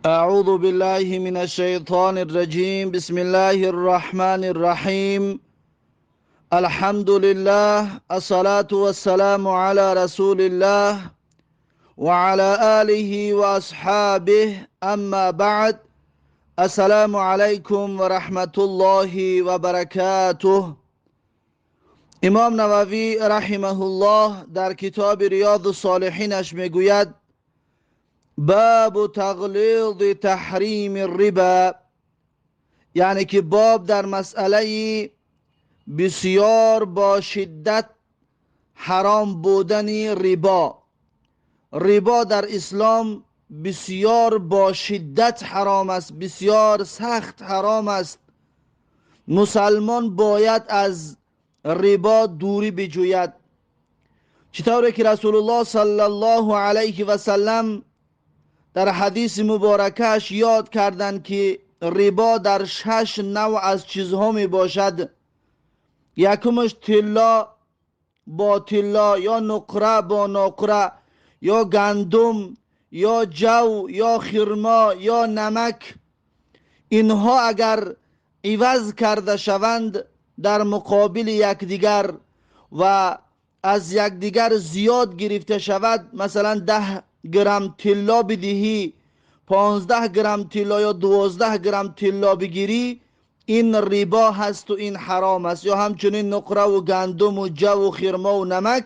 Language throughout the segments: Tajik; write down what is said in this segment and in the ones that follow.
أعوذ بالله من الشيطان الرجيم. بسم الله الرحمن الرحيم. الحمد لله، الصلاة والسلام على رسول الله وعلى آله وأصحابه. أما بعد، السلام عليكم ورحمة الله وبركاته. امام نووی رحمه الله در کتاب ریاض الصالحینش میگوید: باب تغلیظ تحریم الربا، یعنی که باب در مسئله بسیار با شدت حرام بودن ربا. ربا در اسلام بسیار با شدت حرام است، بسیار سخت حرام است. مسلمان باید از ربا دوری بجوید. چطوری که رسول الله صلی الله علیه و سلم در حدیث مبارکش یاد کردند که ربا در 6 نوع از چیزها می باشد. یکمش طلا با طلا، یا نقره با نقره، یا گندم، یا جو، یا خرما، یا نمک. اینها اگر عوض کرده شوند در مقابل یکدیگر و از یکدیگر زیاد گرفته شود، مثلا 10 گرم طلا بدهی، 15 گرم طلا یا 12 گرم طلا بگیری، این ربا هست و این حرام است. یا همچنین نقره و گندم و جو و خرما و نمک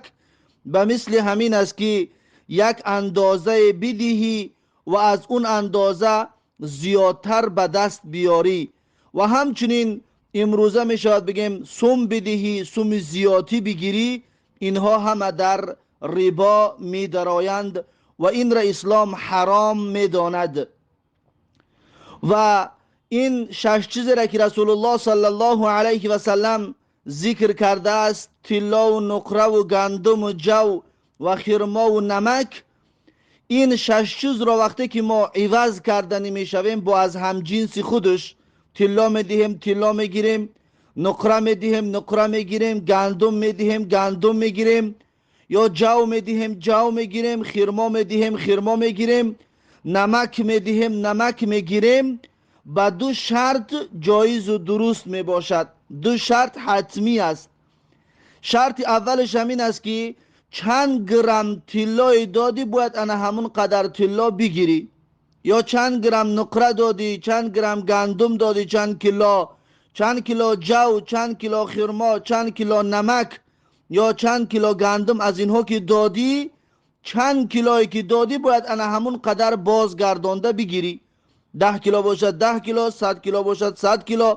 به مثل همین است که یک اندازه بدهی و از اون اندازه زیادتر به دست بیاری. و همچنین امروزه می شود بگیم سم بدهی، سم زیادی بگیری، اینها همه در ربا می درآیند و این را اسلام حرام می داند. و این 6 چیز را که رسول الله صلی الله علیه و سلم ذکر کرده است، طلا و نقره و گندم و جو و خرما و نمک، این 6 چیز را وقتی که ما عوض کردنی می شویم با از همجنس خودش، طلا می دهیم طلا می گیریم، نقره می دهیم نقره می گیریم، گندم می دهیم گندم می گیریم، یا جو می دهیم جو می گیریم، خرما می دهیم خرما می گیریم، نمک می دهیم نمک می گیریم، با 2 شرط جایز و درست می باشد. 2 شرط حتمی است. شرط اولش همین است که چند گرم طلای دادی باید انا همون قدر طلا بگیری، یا چند گرم نقره دادی، چند گرم گندم دادی، چند کیلو، چند کیلو جو، چند کیلو خرما، چند کیلو نمک یا چند کیلو گندم، از اینها که دادی، چند کیلویی که دادی باید انا همون قدر بازگردانده بگیری. 10 کیلو باشد 10 کیلو، 100 کیلو باشد 100 کیلو،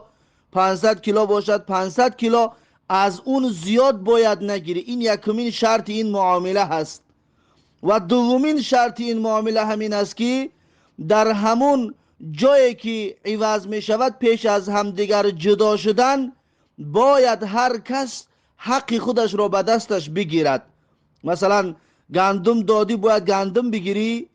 500 کیلو باشد 500 کیلو، از اون زیاد باید نگیری. این یکمین شرط این معامله هست. و دومین شرط این معامله همین است که در همون جایی که عوض می شود پیش از همدیگر جدا شدن باید هر کس حق خودش را به دستش بگیرد. مثلا گندم دادی باید گندم بگیری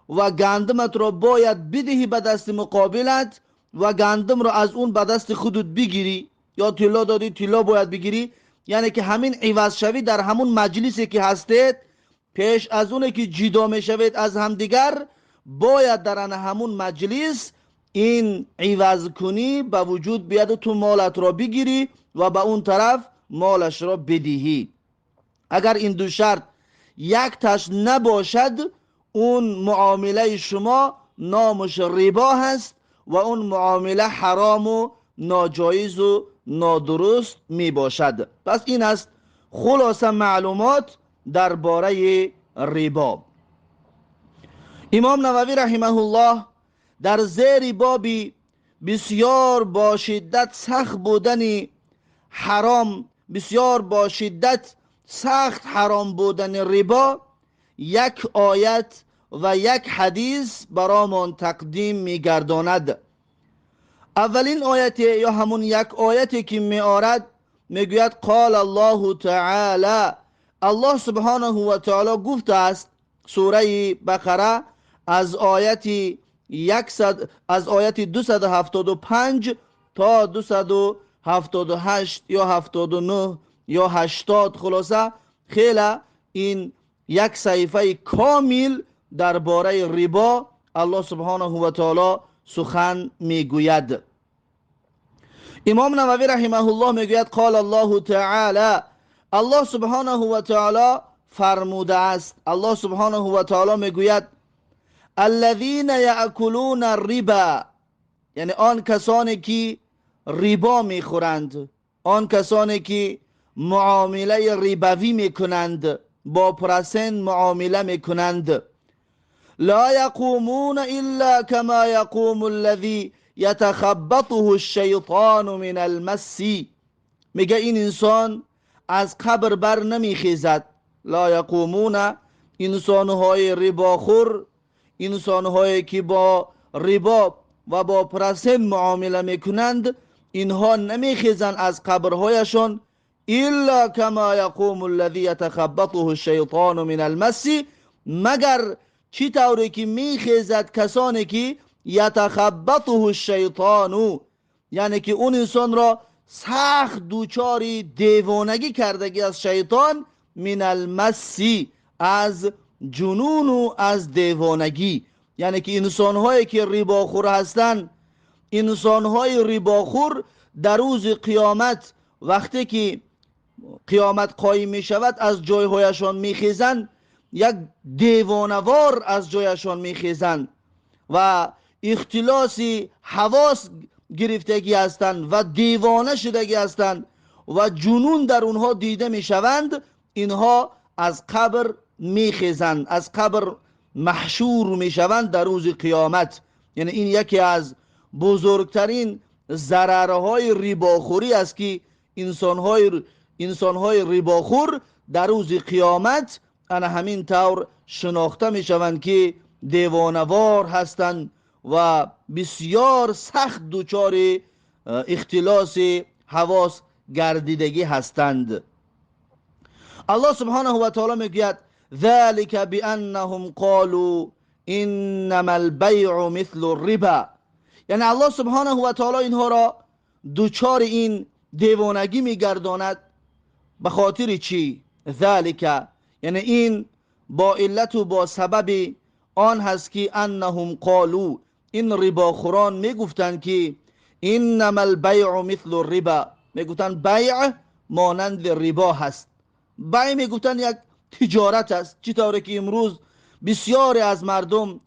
و گندمت را باید بدهی به دست مقابلت و گندم را از اون به دست خودت بگیری، یا طلا دادی طلا باید بگیری. یعنی که همین عوض شوی در همون مجلسی که هستید پیش از اونه که جدا می شوید از همدیگر باید در همون مجلس این عوض کنی به وجود بیاد و تو مالت را بگیری و به اون طرف مالش را بدهی. اگر این 2 شرط یک تاش نباشد، اون معامله شما نامش ربا هست و اون معامله حرام و ناجایز و نادرست می باشد. پس این است خلاصه معلومات درباره ربا. امام نووی رحمه الله در زیر بابی بسیار با شدت سخت بودن حرام، بسیار با شدت سخت حرام بودن ربا، یک آیت و یک حدیث برامان تقدیم می‌گرداند. اولین آیت یا همون یک آیتی که می‌آورد میگوید قال الله تعالی، الله سبحانه و تعالی گفته است، سوره بقره از آیت 100، از آیت 275 تا 278 یا 79 یا 80، خلاصه خیلی این یک صحیفه کامل درباره ربا Аллоҳ субҳонаҳу ва таоло сухан мегӯяд. Имом Нававӣ раҳимаҳуллоҳ мегӯяд: қол Аллоҳу таъала, Аллоҳ субҳонаҳу ва таоло фармудааст. Аллоҳ субҳонаҳу ва таоло мегӯяд: аллазина яъкулуна риба, яъне он касоне ки рибо мехӯранд, он касоне ки муомилаи рибавӣ мекунанд, бо процент муомила мекунанд. Ла яқумуна илла кама яқуму аллази ятахаббатуҳу аш-шайтону минал масси. Мега ин инсон аз қабр бар намехезад. Ла яқумуна, инсонҳои рибохӯр, инсонҳое ки бо рибо ва бо процент муомила мекунанд, инҳо намехезанд аз қабрҳояшон илла кама яқуму аллази ятахаббатуҳу аш-шайтону минал масси, магар чӣ тавре ки мехезад касоне ки ятахаббатуҳу аш-шайтону, яъне ки он инсонро сахт дучори девонагӣ кардагӣ аз шайтон, минал масси, аз ҷунуну аз девонагӣ. Яъне ки инсонҳое ки рибохӯр ҳастанд, инсонҳои рибохӯр дар рӯзи қиёмат вақте ки қиёмат қоим мешавад аз ҷойҳояшон мехезанд, як девонавор аз ҷояшон мехезанд ва ихтилоси ҳавос гирифтагӣ ҳастанд ва девона шудагӣ ҳастанд ва ҷунун дар онҳо дида мешаванд. Инҳо аз қабр мехезанд, аз қабр маҳшур мешаванд дар рӯзи қиёмат. Яъне ин яке аз бузургтарин зарарҳои рибохӯрӣ аст ки инсонҳои рибохӯр дар рӯзи қиёмат ана ҳамин тавр шинохта мешаванд ки девонавор ҳастанд ва бисёр сахт дучори ихтилоси ҳавос гардидагӣ ҳастанд. Аллоҳ субҳонаҳу ва таоло мегӯяд: ذلك بأنهم قالوا إنما البيع مثل الربا. یعنی الله سبحانه و تعالی اینها را دوچار این دیوانگی میگرداند. به خاطر چی؟ ذلك، یعنی این با علت و با سبب آن هست که انهم قالوا، این رباخوران میگفتند که انما البیع مثل الربا، میگفتند بیع مانند ربا هست. بیع میگفتند یک تجارت است. چطوره که امروز بسیاری از مردم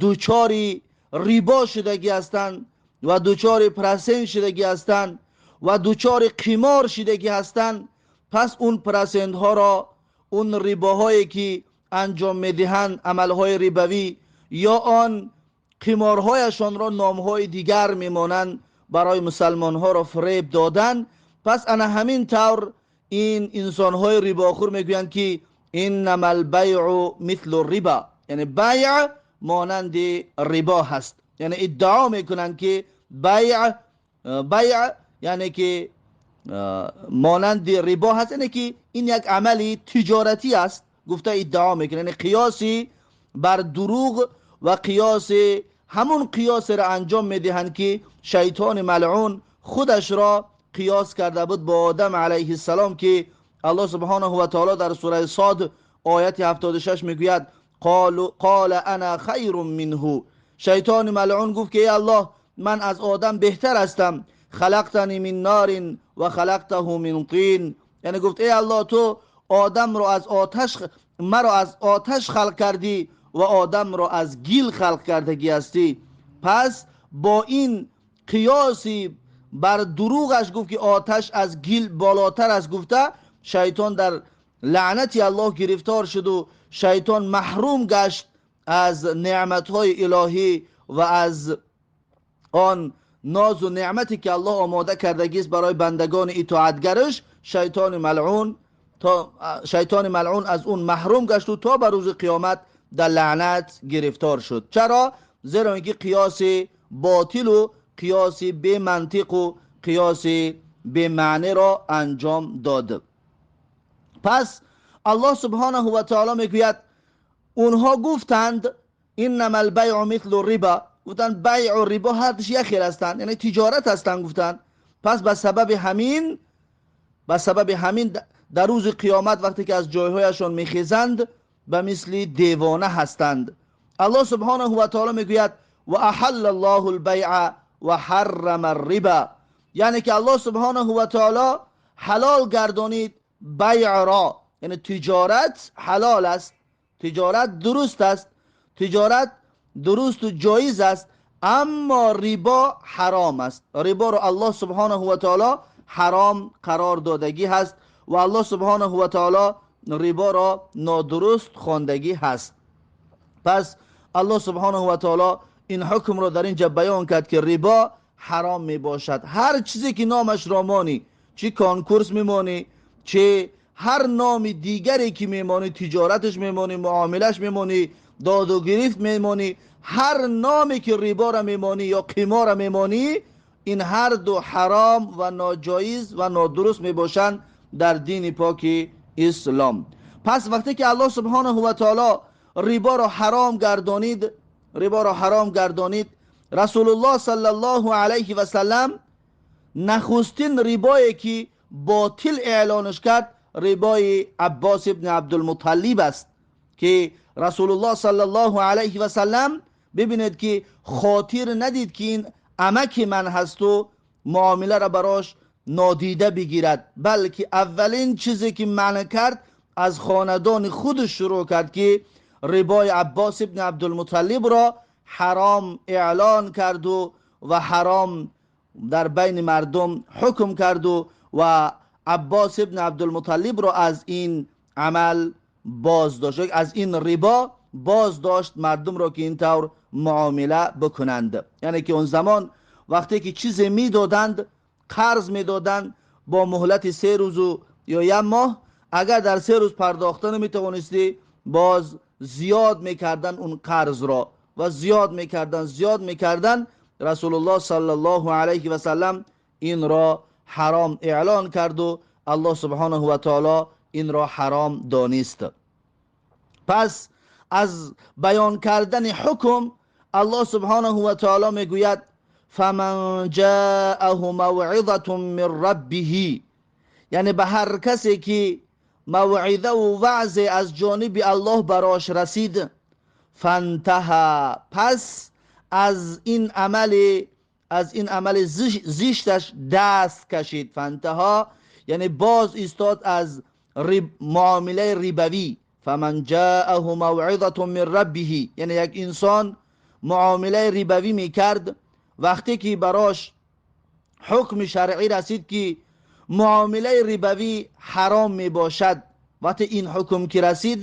دوچاری ریبا شدگی هستند و دوچار процент شدگی هستند و دوچار قمار شدگی هستند. پس اون процент ها را، اون ریباهایی که انجام میدهند، عملهای ریبوی یا آن قمارهایشان را نامهای دیگر میمانند برای مسلمان ها را فریب دادن. پس انا همین طور این انسانهای ریباخور میگویند که انما البیع مثل الربا، یعنی بیع مانند ربا هست. یعنی ادعا میکنند که بیع یعنی که مانند ربا هست، یعنی که این یک عملی تجارتی است گفته ادعا میکنند. یعنی قیاسی بر دروغ و قیاس همون قیاس را انجام میدهند که شیطان ملعون خودش را قیاس کرده بود با آدم علیه السلام که الله سبحانه و تعالی در سوره صاد آیت 76 میگوید قال انا خیر منه. شیطان ملعون گفت که ای الله، من از آدم بهتر هستم، خلقتنی من نار و خلقته من طین. یعنی گفت ای الله، تو آدم رو از آتش، مرا از آتش خلق کردی و آدم رو از گیل خلق کردگی هستی. پس با این قیاسی بر دروغش گفت که آتش از گیل بالاتر است گفته، شیطان در لعنت الله گرفتار شد و شیطان محروم گشت از نعمتهای الهی و از آن ناز و نعمتی که الله آماده کردگی است برای بندگان اطاعتگرش. شیطان ملعون از اون محروم گشت و تا به روز قیامت در لعنت گرفتار شد. چرا؟ زیرا اینکه قیاس باطل و قیاس بی منطق و قیاس بی معنی را انجام داد. پس الله سبحانه و تعالی میگوید اونها گفتند انما البیع مثل الربا، گفتند بیع و ربا هر دوش یک خیل هستند، یعنی تجارت هستند گفتند. پس به سبب همین در روز قیامت وقتی که از جایهایشان میخیزند به مثل دیوانه هستند Аллоҳ субҳонаҳу ва таоло мегӯяд: ва аҳалла Аллоҳу албайъа ва ҳаррама аррибо, яъне ки Аллоҳ субҳонаҳу ва таоло ҳалол гардонид байъро, яъне тиҷорат ҳалол аст, тиҷорат дуруст аст, тиҷорат дурусту ҷоиз аст, аммо рибо ҳаром аст. Риборо Аллоҳ субҳонаҳу ва таоло ҳаром қарор додагӣ ҳаст ва Аллоҳ субҳонаҳу ва таоло риборо нодуруст хондагӣ ҳаст. Пас Аллоҳ субҳонаҳу ва таоло ин ҳукмро дар инҷа баён кард, ки рибо ҳаром мебошад. Ҳар чизе ки номашро монӣ, чӣ конкурс мемонӣ, чӣ ҳар номи дигаре ки мемонӣ, тиҷораташ мемонӣ, муомилаш мемонӣ, доду гирифт мемонӣ, ҳар номе ки риборо мемонӣ ё қиморо мемонӣ, ин ҳар ду ҳаром ва ноҷоиз ва нодуруст мебошанд дар дини поки ислом. Пас вақте ки Аллоҳ субҳонаҳу ва таоло риборо ҳаром гардонид, риборо ҳаром гардонид, Расулуллоҳ саллаллоҳу алайҳи васаллам нахустин рибое ки ботил эълонаш кард, рибои Аббос ибни Абдулмуталлиб аст, ки Расулуллоҳ саллаллоҳу алайҳи васаллам бибинед ки хотир надид ки ин амаки ман ҳасту муомиларо барош нодида бигирад, балки аввалин чизе ки манъ кард, аз хонадони худаш шурӯъ кард, ки рибои Аббос ибни Абдулмуталлибро ҳаром эълон карду ва ҳаром дар байни мардум ҳукм карду ва Аббос ибни Абдулмуталлибро аз ин амал боз дошт, аз ин рибо боз дошт мардумро ки ин тавр муомила бикунанд. Яъне ки он замон вақте ки чизе медоданд, қарз медоданд бо муҳлати 3 рӯзу ё як моҳ, агар дар 3 рӯз пардохта наметавонистӣ, боз зиёд мекарданд он қарзро ва зиёд мекарданд, зиёд мекарданд. Расулуллоҳ саллаллоҳу алайҳи васаллам инро ҳаром эълон карду Аллоҳ субҳонаҳу ва таоло инро ҳаром донист. Пас аз баён кардани ҳукм Аллоҳ субҳонаҳу ва таоло мегӯяд: фаман ҷааҳу мавъизатун мин раббиҳи, яъне ба ҳар касе ки мавъизаву ваъзе аз ҷониби Аллоҳ барош расид, фантаҳа, пас аз ин амали зишташ даст кашид. Фантаҳа яъне боз истод аз муомилаи рибавӣ. Фаман ҷааҳу мавъизатун мин раббиҳи, яъне як инсон муомилаи рибавӣ мекард, вақте ки барош ҳукми шаръӣ расид ки муомилаи рибавӣ ҳаром мебошад, вақте ин ҳукм ки расид,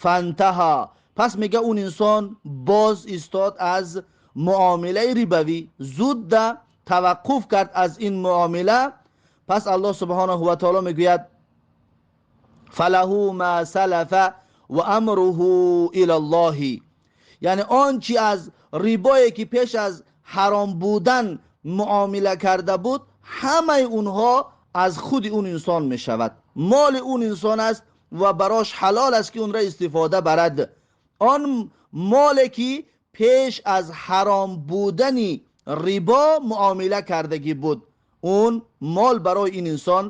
фантаҳа, пас мега он инсон боз истод аз муомилаи рибавӣ, зуд таваққуф кард аз ин муомила. Пас Аллоҳ субҳонаҳу ва таоло мегӯяд: фалаҳу ма салафа ва амруҳу илаллоҳи, яъне он чи аз рибое ки пеш аз ҳаром будан муомила карда буд, ҳамаи онҳо аз худи он инсон мешавад, моли он инсон аст ва барош ҳалол аст ки онро истифода барад. Он моле ки пеш аз ҳаром будани рибо муомила кардагӣ буд, он мол барои ин инсон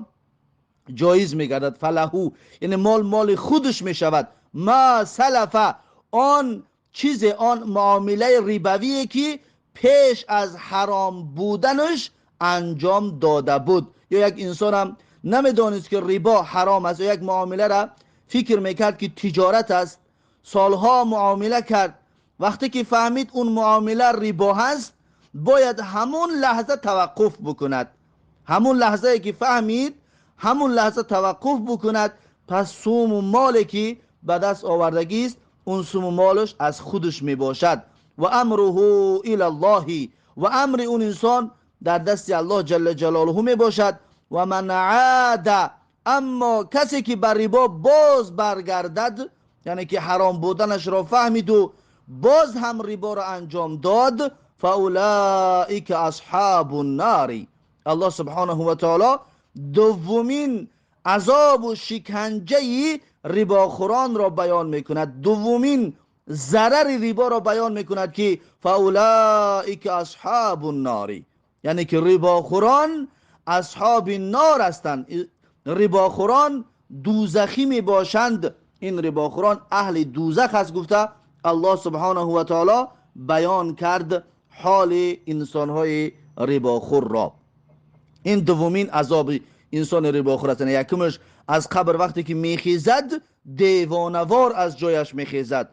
ҷоиз мегардад. Фалаҳу яъне мол моли худаш мешавад. Ма салафа, он чизе, он муомилаи рибавие ки пеш аз ҳаром буданаш анҷом дода буд. Ё як инсонам намедонист ки рибо ҳаром аст, ё як муомиларо фикр мекард ки тиҷорат аст, солҳо муомила кард, вақте ки фаҳмид он муомила рибо ҳаст, бояд ҳамон лаҳза таваққуф бикунад. Ҳамон лаҳзае ки фаҳмид, ҳамон лаҳза таваққуф бикунад. Пас суму моле ки ба даст овардагист, он суму молаш аз худаш мебошад. Ва амруҳу илаллоҳи, ва амри он инсон дар дасти Аллоҳ ҷалла ҷалолуҳу мебошад. Ва ман аада, аммо касе ки ба рибо боз баргардад, яъне ки ҳаром буданашро фаҳмиду боз ҳам риборо анҷом дод, фаулаика асҳобу ннари. Аллоҳ субҳонаҳу ва таоло дуввумин азобу шиканҷаи рибохӯронро баён мекунад, дуввумин зарари риборо баён мекунад ки фаулаика асҳобу ннари, яъне ки рибохӯрон асҳоби нор ҳастанд, рибохӯрон дӯзахӣ мебошанд. Ин рибохӯрон аҳли дӯзах аст, гуфта Аллоҳ субҳонаҳу ва таоло баён кард ҳоли инсонҳои рибохӯрро. Ин дуввумин азоби инсони рибохӯр аст. Яъне якумаш аз қабр вақте ки мехезад, девонавор аз ҷояш мехезад,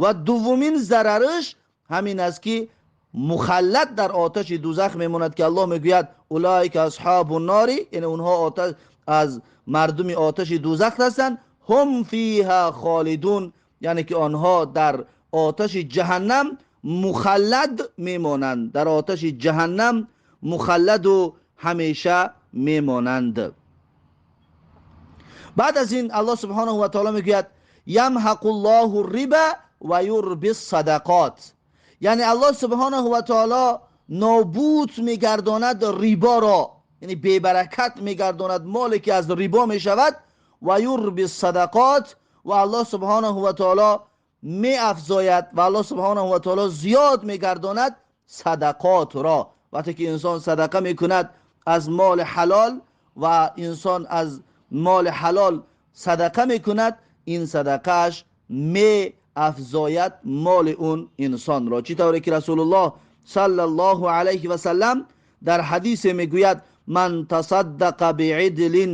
ва дуввумин зарараш ҳамин аст, ки мухаллад дар оташи дӯзах мемонад, ки Аллоҳ мегӯяд: улайка асҳобу нори, яъне онҳо аз мардуми оташи дӯзах ҳастанд, ҳум фиҳа холидун, яъне ки онҳо дар оташи ҷаҳаннам мухаллад мемонанд, дар оташи ҷаҳаннам мухалладу ҳамеша мемонанд. Баъд аз ин Аллоҳ субҳонаҳу ва таоло мегӯяд: ямҳақу ллоҳу риба ва юрби садақот, яъне Аллоҳ субҳонаҳу ва таоло нобуд мегардонад риборо, яъне бебаракат мегардонад моле ки аз рибо мешавад, ва юрби садақот, ва Аллоҳ субҳонаҳу ва таоло меафзояд ва Аллоҳ субҳонаҳу ва таоло зиёд мегардонад садақотро. Вақте ки инсон садақа мекунад аз моли ҳалол ва инсон аз моли ҳалол садақа мекунад, ин садақааш меафзояд моли он инсонро. Чӣ тавре ки Расулуллоҳ саллаллоҳу алайҳи васаллам дар ҳадисе мегӯяд: ман тасаддақа биъидлин,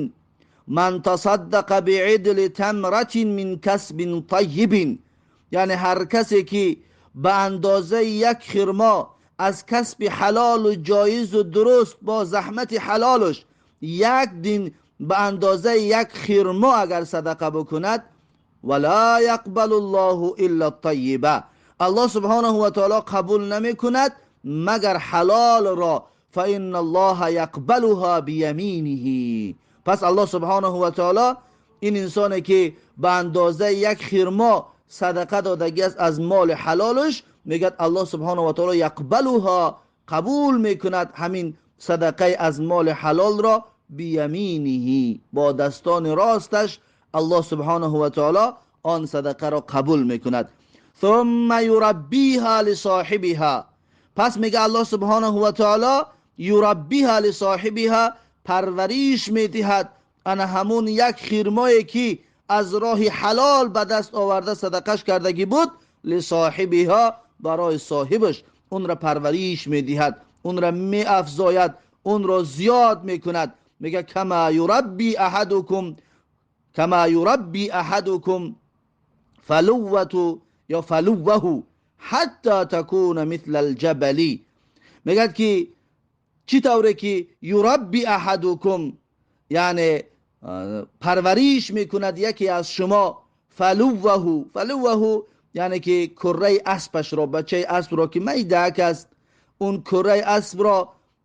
ман тасаддақа биъидли тамратин мин касбин таййибин, яъне ҳар касе ки ба андозаи як хирмо аз касби ҳалолу ҷоизу дуруст бо заҳмати ҳалолаш як дин ба андозаи як хирмо агар садақа бикунад, вала яқбалу ллоҳу илла таййиба, Аллоҳ субҳонаҳу ва таоло қабул намекунад магар ҳалолро, фаинна аллоҳа яқбалуҳа бияминиҳи. Пас Аллоҳ субҳонаҳу ва таоло ин инсоне ки ба андозаи як хирмо садақа додагӣ аст аз моли ҳалолаш, мегӯяд Аллоҳ субҳонаҳу ва таоло яқбалуҳа, қабул мекунад ҳамин садақаи аз моли ҳалолро, бияминиҳи, бо дастони росташ Аллоҳ субҳонаҳу ва таоло он садақаро қабул мекунад. Сумма юраббиҳа лисоҳибиҳа, пас мега Аллоҳ субҳонаҳу ва таоло юраббиҳа лисоҳибиҳа, парвариш медиҳад ана ҳамун як хирмое ки аз роҳи ҳалол ба даст оварда садақаш кардагӣ буд, лисоҳибиҳа, барои соҳибаш онро парвариш медиҳад, онро меафзояд, онро зиёд мекунад. Мега кама юрабби аҳадукум, кама юрабби аҳадукум фалуввату ё фалувваҳу ҳатта такуна мисла алҷабали, мегӯяд ки чӣ тавре ки юрабби аҳадукум, яъне парвариш мекунад яке аз шумо, фалувваҳу, фалувваҳу яъне ки курраи аспашро, бачаи аспро ки майдаак аст, он курраи аспро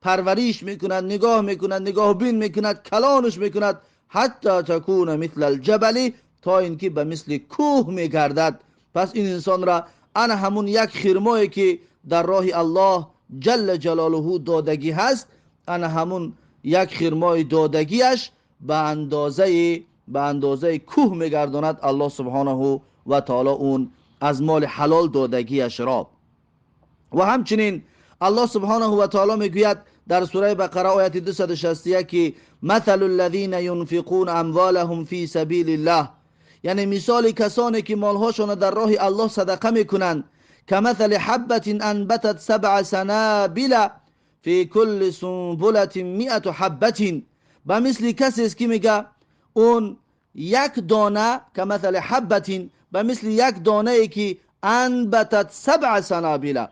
парвариш мекунад, нигоҳ мекунад, нигоҳбин мекунад, калонаш мекунад, ҳатта такуна мисла алҷабали, то ин ки ба мисли кӯҳ мегардад. Пас ин инсонра ана ҳамун як хирмое ки дар роҳи Аллоҳ ҷалла ҷалолуҳу додагӣ ҳаст, ана ҳамун як хирмои додагиаш ба андозаи кӯҳ мегардонад Аллоҳ субҳонаҳу ва таоло он аз моли ҳалол додагиашро. Ва ҳамчунин Аллоҳ субҳонаҳу ва таоло мегӯяд дар сураи Бақара ояти 261 ки маталу ллазина юнфиқуна амволаҳум фи сабилиллаҳ, яъне мисоли касоне ки молҳошонро дар роҳи Аллоҳ садақа мекунанд, камаthали ҳаббатин анбатат сабъа санабила фи кулли сунбулатин миату ҳаббатин, ба мисли касест ки мега он як дона, камаthали ҳаббатин, ба мисли як донае ки анбатат сабъа санабила,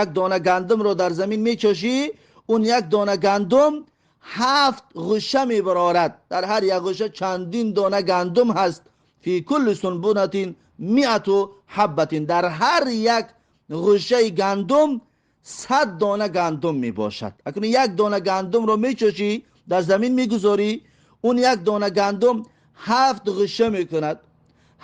як дона гандумро дар замин мечошӣ, он як дона гандум 7 ғуша мебарорад, дар ҳар як ғуша чандин дона гандум ҳаст, фи кулли сунбунатин миату ҳаббатин, дар ҳар як ғушаи гандум 100 дона гандум мебошад. Акнун як дона гандумро мечошӣ, дар замин мегузорӣ, он як дона гандум 7 ғуша мекунад,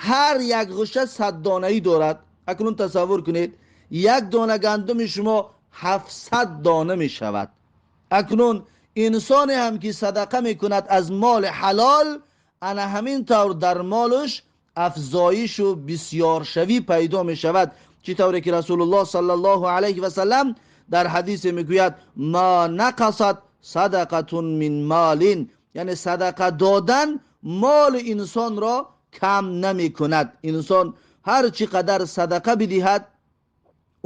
ҳар як ғуша 100 донаӣ дорад. Акнун тасаввур кунед, як дона гандуми шумо 700 дона мешавад. Акнун инсоне ҳам ки садақа мекунад аз моли ҳалол, ана ҳамин тавр дар молаш афзоишу бисёршавӣ пайдо мешавад. Чӣ тавре ки Расулуллоҳ саллаллоҳу алайҳи васаллам дар ҳадисе мегӯяд: ма нақасат садақатун мин молин, яъне садақа додан моли инсонро кам намекунад. Инсон ҳар чӣ қадар садақа бидиҳад,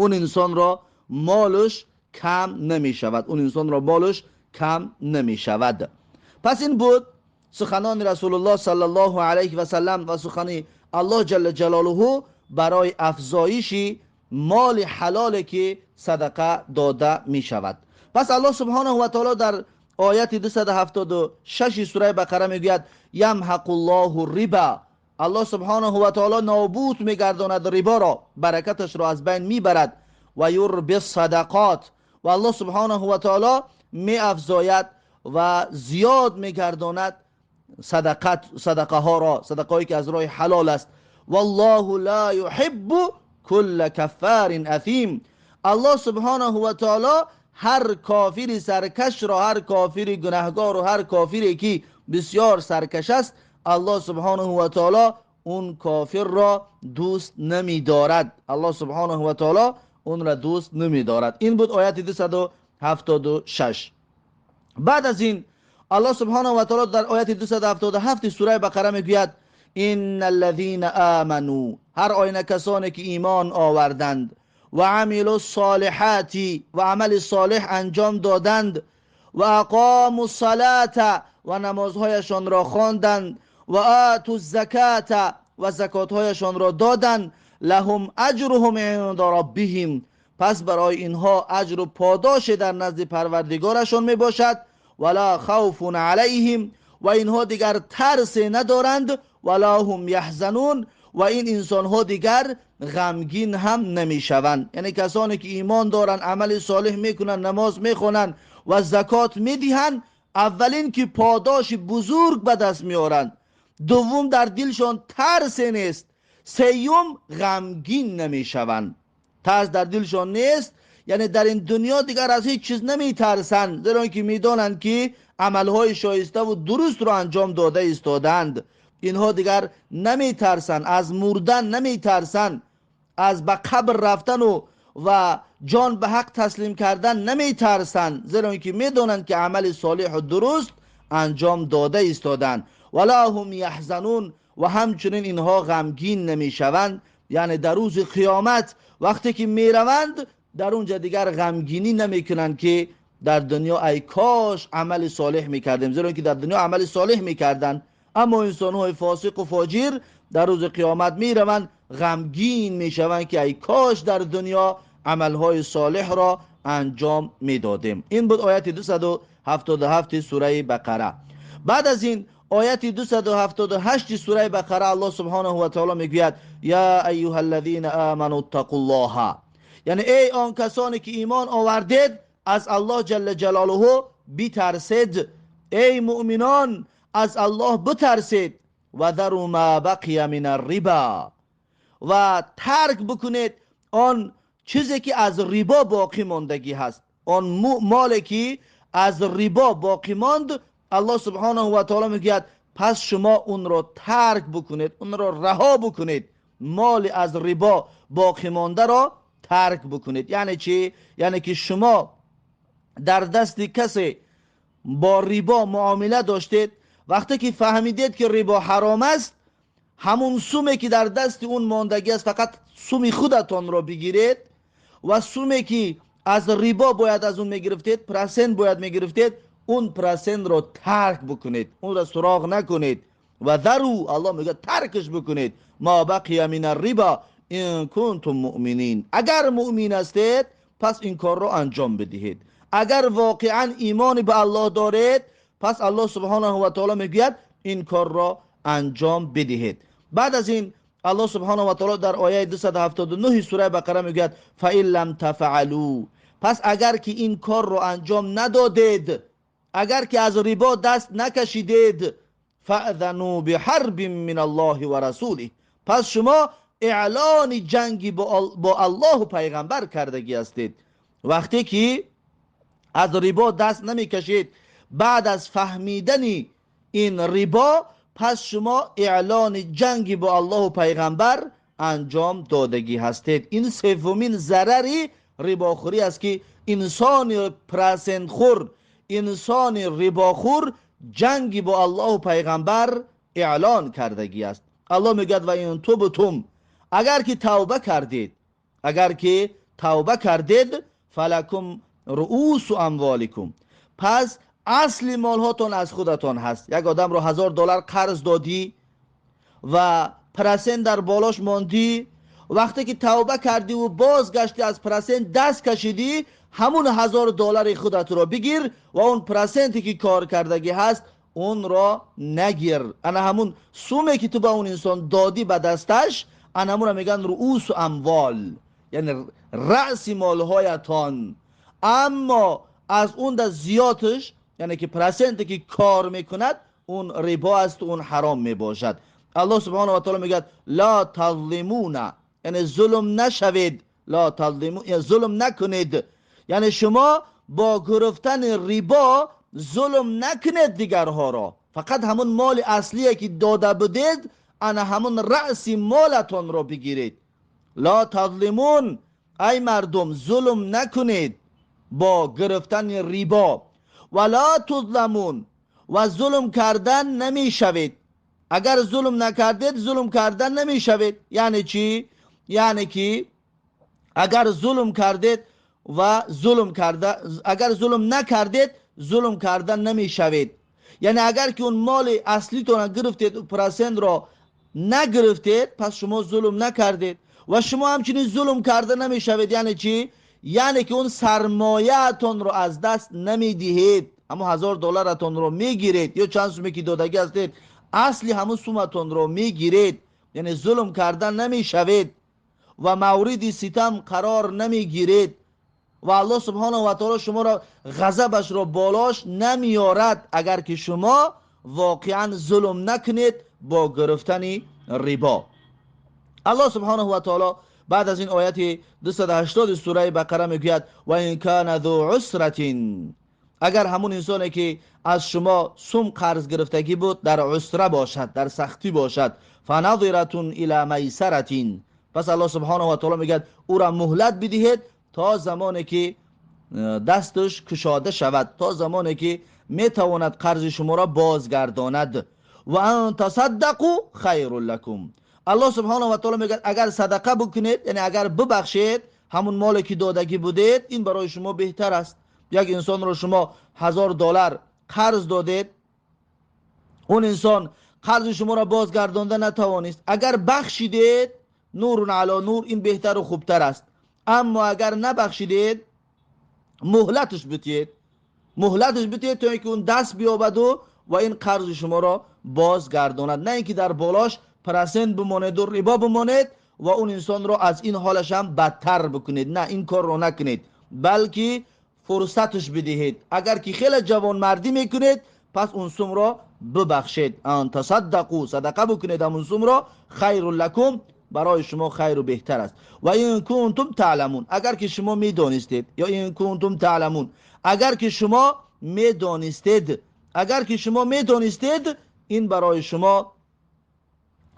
он инсонро молаш кам намешавад, он инсонро молаш кам намешавад. Пас ин буд суханони Расулуллоҳ саллаллоҳу алайҳи васаллам ва сухани Аллоҳ ҷалла ҷалолуҳу барои афзоиши моли ҳалоле ки садақа дода мешавад. Пас Аллоҳ субҳонаҳу ва таоло дар ояти 276 сураи Бақара мегӯяд: ямҳақуллоҳу риба. Аллоҳ субҳонаҳу ва таоло нобуд мегардонад риборо, баракаташро аз байн мебарад. Ва юрби садақот, ва Аллоҳ субҳонаҳу ва таоло меафзояд ва зиёд мегардонад садақат, садақаҳоро, садақаҳое ки аз роҳи ҳалол аст. Валлоҳу ла юҳиббу кулла каффарин асим. Аллоҳ субҳонаҳу ва таоло ҳар кофири саркашро, ҳар кофири гунаҳгор ва ҳар кофире ки бисёр саркаш аст, Аллоҳ субҳонаҳу ва таоло он кофирро дӯст намедорад. Аллоҳ субҳонаҳу ва таоло онро дӯст намедорад. Ин буд ояти 276. Баъд аз ин Аллоҳ субҳонаҳу ва таоло дар ояти 277 сураи Бақара мегӯяд: инналлазина аману, ҳар оина касоне ки имон оварданд, ва амилу ссолиҳати, ва амали солеҳ анҷом доданд, ва ақому ссалата, ва намозҳояшонро хонданд, ва ату ззаката, ва закотҳояшонро доданд, лаҳум аҷруҳум инда роббиҳим, пас барои инҳо аҷру подоше дар назди парвардигорашон мебошад, вала хавфун алайҳим, ва инҳо дигар тарсе надоранд, вала ҳум яҳзанун, ва ин инсонҳо дигар ғамгин ҳам намешаванд. Яъне касоне ки имон доранд, амали солеҳ мекунанд, намоз мехонанд ва закот медиҳанд, аввалин ки подоши бузург ба даст меоранд, дуввум дар дилшон тарсе нест, сеюм ғамгин намешаванд. Тарс дар дилшон нест, яъне дар ин дунё дигар аз ҳеҷ чиз намитарсанд, зеро ки медонанд ки амалҳои шоиставу дурустро анҷом дода истодаанд. Инҳо дигар намитарсанд, аз мурдан намитарсанд, аз ба қабр рафтану ва ҷон ба ҳақ таслим кардан намитарсанд, зеро ки медонанд ки амали солеҳу дуруст анҷом дода истодаанд. Вала ҳум яҳзанун, ва ҳамчунин инҳо ғамгин намешаванд. Яъне дар рӯзи қиёмат вақте ки мераванд, дар онҷа дигар ғамгинӣ намекунанд ки дар дунё ай кош амали солеҳ мекардем, зеро ки дар дунё амали солеҳ мекарданд. Аммо инсонҳои фосиқу фоҷир дар рӯзи қиёмат мераванд, ғамгин мешаванд ки ай кош дар дунё амалҳои солеҳро анҷом медодем. Ин буд ояти 277 сураи Бақара. Баъд аз ин ояти 278 сураи Бақара Аллоҳ субҳонаҳу ва таоло мегӯяд: я айюҳа аллазина аману ттақуллоҳа, яъне эй он касоне ки имон овардед, аз Аллоҳ ҷалла ҷалолуҳу битарсед. Эй муъминон, аз Аллоҳ битарсед. Ва дару ма бақия мин аррибо, ва тарк бикунед он чизе ки аз рибо боқӣ мондагӣ ҳаст, он моле ки аз рибо боқӣ монд. Аллоҳ субҳонаҳу ва таоло мегӯяд: пас шумо онро тарк бикунед, онро раҳо бикунед, моли аз рибо боқӣ мондаро тарк бикунед. Яъне чӣ? Яъне ки шумо дар дасти касе бо рибо муомила доштед, вақте ки фаҳмидед ки рибо ҳаром аст, ҳамун суме ки дар дасти он мондагӣ аст, фақат суми худатонро бигиред ва суме ки аз рибо бояд аз он мегирифтед, процент бояд мегирифтед, он процентро тарк бикунед, онро суроғ накунед. Ва дару, Аллоҳ мегӯяд, таркаш бикунед. Ма бақия мин аррибо ин кунтум муъминин, агар муъмин ҳастед, пас ин корро анҷом бидиҳед. Агар воқеан имони ба Аллоҳ доред, пас Аллоҳ субҳонаҳу ва таоло мегӯяд ин корро анҷом бидиҳед. Баъд аз ин Аллоҳ субҳонаҳу ва таоло дар ояи 279 сураи Бақара мегӯяд: фаин лам тафъалу, пас агар ки ин корро анҷом надодед, агар ки аз рибо даст накашидед, фаъзану биҳарбин мин Аллоҳи ва расулиҳ, пас шумо эълони ҷанги бо Аллоҳу пайғамбар кардагӣ ҳастед. Вақте ки аз рибо даст намекашед баъд аз фаҳмидани ин рибо, пас шумо эълони ҷанги бо Аллоҳу пайғамбар анҷом додагӣ ҳастед. Ин севумин зарари рибохӯрӣ аст ки инсони процентхӯр, инсони рибохӯр ҷанги бо Аллоҳу пайғамбар эълон кардагӣ аст. Аллоҳ мегӯяд: ва ин тубтум, Агар ки тавба кардед, агар ки тавба кардед, фалакум руусу амволикум, пас асли молҳотон аз худатон ҳаст. Як одамро $1000 қарз додӣ ва процент дар болош мондӣ, вақте ки тавба кардӣ ва бозгаштӣ, аз процент даст кашидӣ, ҳамун $1000 худатро бигир ва он проценте ки кор кардагӣ ҳаст, онро нагир. Ана ҳамун суме ки ту ба он инсон додӣ ба дасташ, ана ҳамунро мегӯянд руусу амвол, яъне раъси молҳоятон. Аммо аз он да зиёдаш, яъне ки проценте ки кор мекунад, он рибо аст, он ҳаром мебошад. Аллоҳ субҳонаҳу ва таъоло мегӯяд: ла тазлимуна, яъне зулм нашавед, ла тазлиму, яъне зулм накунед. Яъне шумо бо гирифтани рибо зулм накунед дигарҳоро. Фақат ҳамун моли аслие ки дода будед, ана ҳамун раъси молатонро бигиред. Ла тазлимун, ай мардум, зулм накунед бо гирифтани рибо. Ва ла тузламун, ва зулм кардан намешавед. Агар зулм накардед, зулм кардан намешавед. Яъне чӣ? Яъне ки агар зулм кардед ва зулм карда, агар зулм накардед, зулм кардан намешавед. Яъне агар ки он моли аслитонро гирифтед, процентро нагирифтед, пас шумо зулм накардед ва шумо ҳамчунин зулм карда намешавед. Яъне чӣ? Яъне ки он сармояатонро аз даст намедиҳед, ҳамон $1000 мегиред ё чанд суме ки додагӣ ҳастед, асли ҳамон суматонро мегиред. Яъне зулм кардан намешавед ва мавриди ситам қарор намегиред ва Аллоҳ субҳонаҳу ва таъоло шуморо ғазабашро болош намеорад, агар ки шумо воқеан зулм накунед бо гирифтани рибо. Аллоҳ субҳонаҳу ва таъоло баъд аз ин ояти 280 сураи Бақара мегӯяд: ва ин кана зу усратин, агар ҳамун инсоне ки аз шумо сум қарз гирифтагӣ буд, дар усра бошад, дар сахтӣ бошад, фаназиратун ила майсаратин, пас Аллоҳ субҳонаҳу ва таъоло мегӯяд ӯра муҳлат бидиҳед то замоне ки дасташ кушода шавад, то замоне ки метавонад қарзи шуморо бозгардонад. Ва ан тасаддақу хайрун лакум, Аллоҳ субҳонаҳу ва таъоло мегӯяд агар садақа бикунед, яъне агар бибахшед ҳамун моле ки додагӣ будед, ин барои шумо беҳтар аст. Як инсонро шумо $1000 қарз додед, он инсон қарзи шуморо бозгардонда натавонист, агар бахшидед, нурун ало нур, ин беҳтару хубтар аст. Аммо агар набахшидед, муҳлаташ битиед, муҳлаташ битиед то инки он даст биёбаду ва ин қарзи шуморо бозгардонад, на инки дар болош процент бимонеду рибо бимонед ва он инсонро аз ин ҳолаш ҳам бадтар бикунед. На, ин корро накунед, балки фурсаташ бидиҳед. Агар ки хеле ҷавонмардӣ мекунед, пас он сумро бибахшед. Ан тасаддақу, садақа бикунед ҳамун сумро, хайрун лакум, барои шумо хайру беҳтар аст. Ва ин кунтум таъламун, агар ки шумо медонистед, ё ин кунтум таъламун, агар ки шумо медонистед, агар ки шумо медонистед, ин барои шумо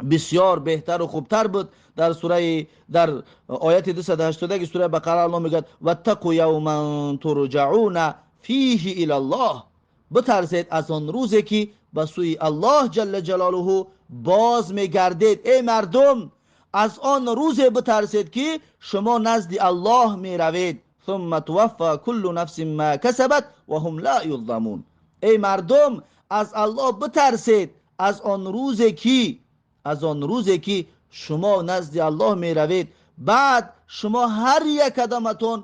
бисёр беҳтару хубтар буд. Дар сураи, дар ояти 281 сураи Бақара Аллоҳ мегӯяд: ваттақу явман турҷауна фиҳи илаллоҳ, битарсед аз он рӯзе ки ба сӯи Аллоҳ ҷалла ҷалолуҳу боз мегардед. Эй мардум, аз он рӯзе битарсед ки шумо назди Аллоҳ меравед. Сумма туваффа куллу нафсин ма касабат ва ҳум ла юзламун. Эй мардум, аз Аллоҳ битарсед аз он рӯзе ки, аз он рӯзе ки шумо назди Аллоҳ меравед, баъд шумо ҳар як қадаматон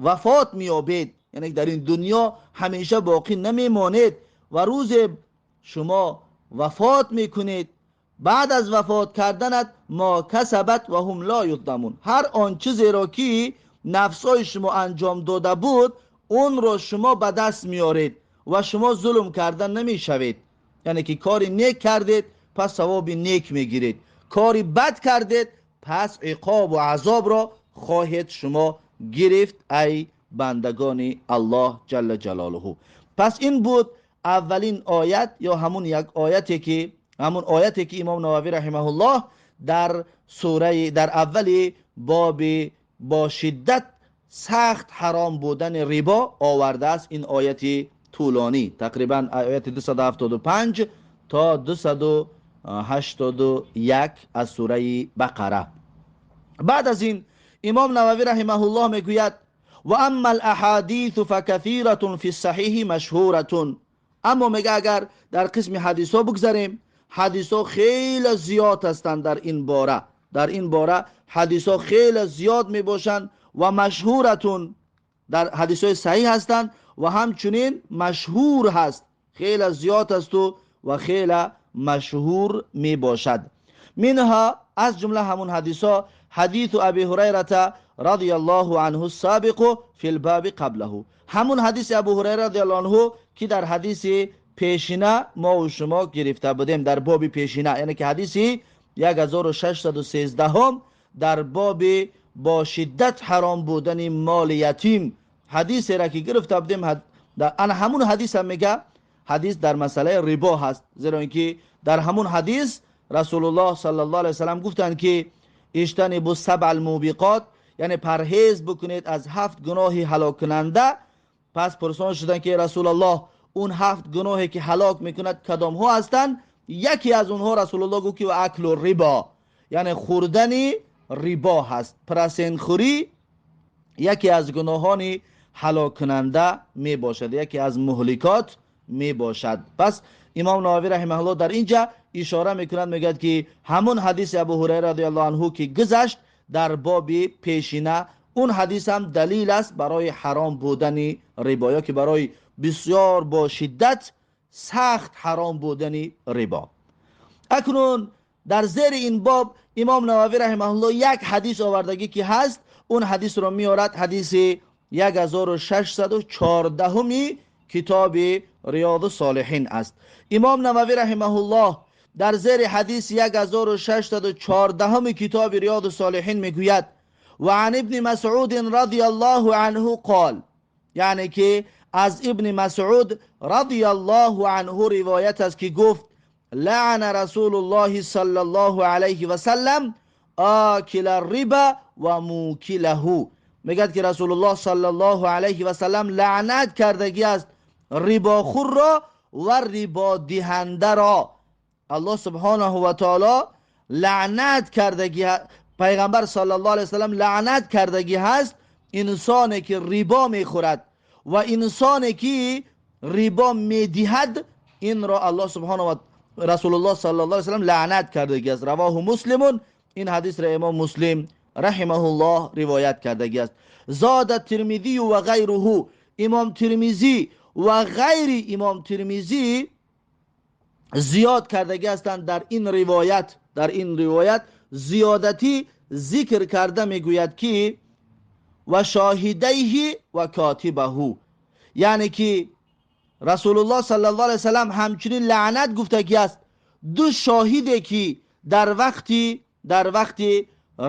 вафот меёбед, яъне дар ин дунё ҳамеша боқӣ намемонед ва рӯзе шумо вафот мекунед. Баъд аз вафот карданат мо касабат ва ҳум ла юзламун, ҳар он чизеро ки нафсҳои шумо анҷом дода буд, онро шумо ба даст меоред ва шумо зулм карда намешавед. Яъне ки кори нек кардед, пас савоби нек мегиред, кори бад кардед, пас иқобу азобро хоҳед шумо гирифт, ай бандагони Аллоҳ ҷалла ҷалолуҳу. Пас ин буд аввалин оят ё ҳамун як ояте ки, ҳамун ояте ки имом Нававӣ раҳимаҳуллоҳ дар сураи, дар аввали боби бо шиддат сахт ҳаром будани рибо овардааст. Ин ояти тӯлонӣ тақрибан ояти 275 то 200. 81 аз сураи Бақара. Баъд аз ин Имом Нававӣ раҳимаҳуллоҳ мегӯяд: ва амма алаҳадису факасиратун фи ссаҳиҳи машҳуратун. Аммо мега агар дар қисми ҳадисҳо бигзарем, ҳадисҳо хеле зиёд ҳастанд дар ин бора. Дар ин бора ҳадисҳо хеле зиёд мебошанд ва машҳуратун, дар ҳадисҳои саҳиҳ ҳастанд ва ҳамчунин машҳур ҳаст, хеле зиёд асту ва хеле машҳур мебошад. Минҳа, аз ҷумла ҳамун ҳадисҳо, ҳадису Аби Ҳурайрата радияллоҳу анҳу собиқу фил баби қаблаҳу. Ҳамун ҳадиси Абу Ҳурайра радияллоҳу анҳу ки дар ҳадиси пешина мо ва шумо гирифта будем, дар боби пешина, яъне ки ҳадиси 1613 дар боби бо шиддат ҳаром будани моли ятим ҳадисеро ки гирифта будем, ана ҳамун ҳадис ҳам мега ҳадис дар масъалаи рибо ҳаст, зеро ин ки дар ҳамун ҳадис Расулуллоҳ саллаллоҳу алайҳи васаллам гуфтанд ки иҷтанибу сабъал мубиқот, яъне парҳез бикунед аз 7 гуноҳи ҳалоккунанда. Пас пурсон шуданд ки Расулуллоҳ, он 7 гуноҳе ки ҳалок мекунад кадомҳо ҳастанд? Яке аз онҳо Расулуллоҳ гуфт ки аклу рибо, яъне хӯрдани рибо ҳаст. Процентхӯрӣ яке аз гуноҳони ҳалоккунанда мебошад, яке аз муҳликот мебошад. Пас Имом Нававӣ раҳимаҳуллоҳ дар инҷа ишора мекунад, мегӯяд ки ҳамун ҳадиси Абу Ҳурайра радияллоҳу анҳу ки гузашт дар боби пешина, он ҳадис ҳам далил аст барои ҳаром будани рибо, ё ки барои бисёр бо шиддат сахт ҳаром будани рибо. Акнун дар зери ин боб Имом Нававӣ раҳимаҳуллоҳ як ҳадис овардагӣ ки ҳаст, он ҳадисро меорад, ҳадиси 1614 китоби Риёду Солиҳин аст. Имом Нававӣ раҳимаҳуллоҳ дар зери ҳадиси 1614 китоби Риёду Солиҳин мегӯяд: ва ан ибни Масъуд радияллоҳу анҳу қол, яъне ки аз Ибни Масъуд радияллоҳу анҳу ривоят аст ки гуфт: лаъана Расулуллоҳи саллаллоҳу алайҳи васаллам окила риба ва мукилаҳу. Мегӯяд ки Расулуллоҳ саллаллоҳу алайҳи васаллам лаънат кардагӣ аст рибохӯрро ва рибодиҳандаро. Аллоҳ субҳонаҳу ва таоло лаънат кардагӣ, пайғамбар саллаллоҳу алайҳи васаллам лаънат кардагӣ ҳаст инсоне ки рибо мехӯрад ва инсоне ки рибо медиҳад, инро Аллоҳ субҳонаҳу ва Расулуллоҳ саллаллоҳу алайҳи васаллам лаънат кардагӣ аст. Равоҳу Муслимун, ин ҳадисро Имом Муслим раҳимаҳуллоҳ ривоят кардагӣ аст. Зода Тирмизию ва ғайруҳу, Имом Тирмизӣ ва ғайри Имом Тирмизӣ зиёд кардагӣ ҳастанд дар ин ривоят. Дар ин ривоят зиёдатӣ зикр карда мегӯяд ки ва шоҳидайҳи ва котибаҳу, яъне ки Расулуллоҳ саллаллоҳу алайҳи васаллам ҳамчунин лаънат гуфтагӣ аст ду шоҳиде ки дар вақти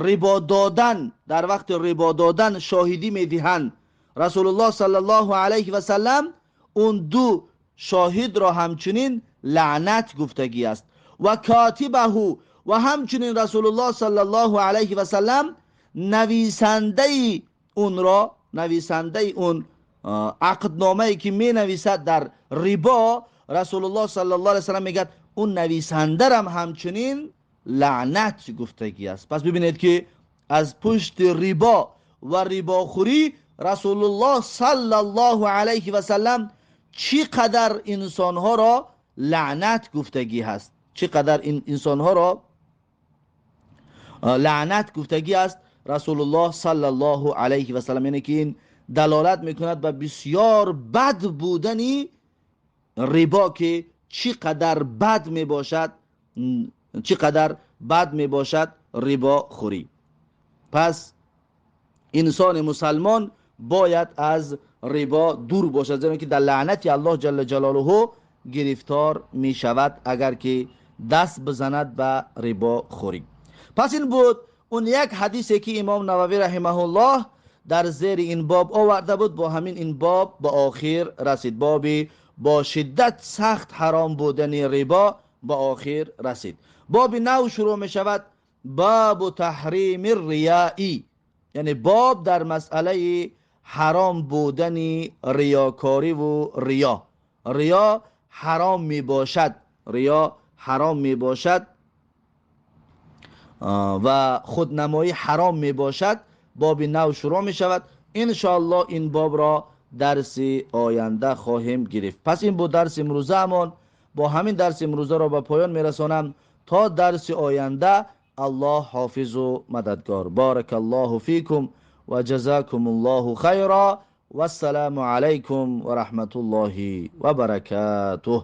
рибо додан, дар вақти рибо додан шоҳидӣ медиҳанд. Расулуллоҳ саллаллоҳу алайҳи васаллам он ду шоҳидро ҳамчунин лаънат гуфтагӣ аст. Ва котибаҳу, ва ҳамчунин Расулуллоҳ саллаллоҳу алайҳи васаллам нависандаи онро, нависандаи он ақдномае ки менависад дар рибо, Расулуллоҳ саллаллоҳу алайҳи васаллам мегӯяд он нависандарам ҳамчунин лаънат гуфтагӣ аст. Пас бибинед ки аз пушти рибо ва рибохӯрӣ Расулуллоҳ саллаллоҳу алайҳи васаллам чӣ қадар инсонҳоро лаънат гуфтагӣ ҳаст, чӣ қадар инсонҳоро лаънат гуфтагӣ аст Расулуллоҳ саллаллоҳу алайҳи васаллам. Яъне ки ин далолат мекунад ба бисёр бад будани рибо, ки чӣ қадар бад мебошад, чӣ қадар бад мебошад рибохӯрӣ. Пас инсони мусалмон бояд аз рибо дур бошад, зеро ки дар лаънати Аллоҳ ҷалла ҷалолуҳу гирифтор мешавад агар ки даст бизанад ба рибохӯрӣ. Пас ин буд он як ҳадисе ки Имом Нававӣ раҳимаҳуллоҳ дар зери ин боб оварда буд. Бо ҳамин ин боб ба охир расид, боби бо шиддат сахт ҳаром будани рибо ба охир расид. Боби нав шурӯъ мешавад, бобу таҳрими риёӣ, яъне боб дар масъалаи ҳаром будани риёкорӣ ва риё. Риё ҳаром мебошад, риё ҳаром мебошад ва худнамоӣ ҳаром мебошад, боби нав шурӯъ мешавад. Иншоаллоҳ ин бобро дарси оянда хоҳем гирифт. Пас ин буд дарси имрӯзаамон. Бо ҳамин дарси имрӯзаро ба поён мерасонам. То дарси оянда Аллоҳ ҳофизу мададгор. Баракаллоҳу фикум ва ҷазакумуллоҳу хайра. Вассаламу алайкум ва раҳматуллоҳи ва баракатуҳ.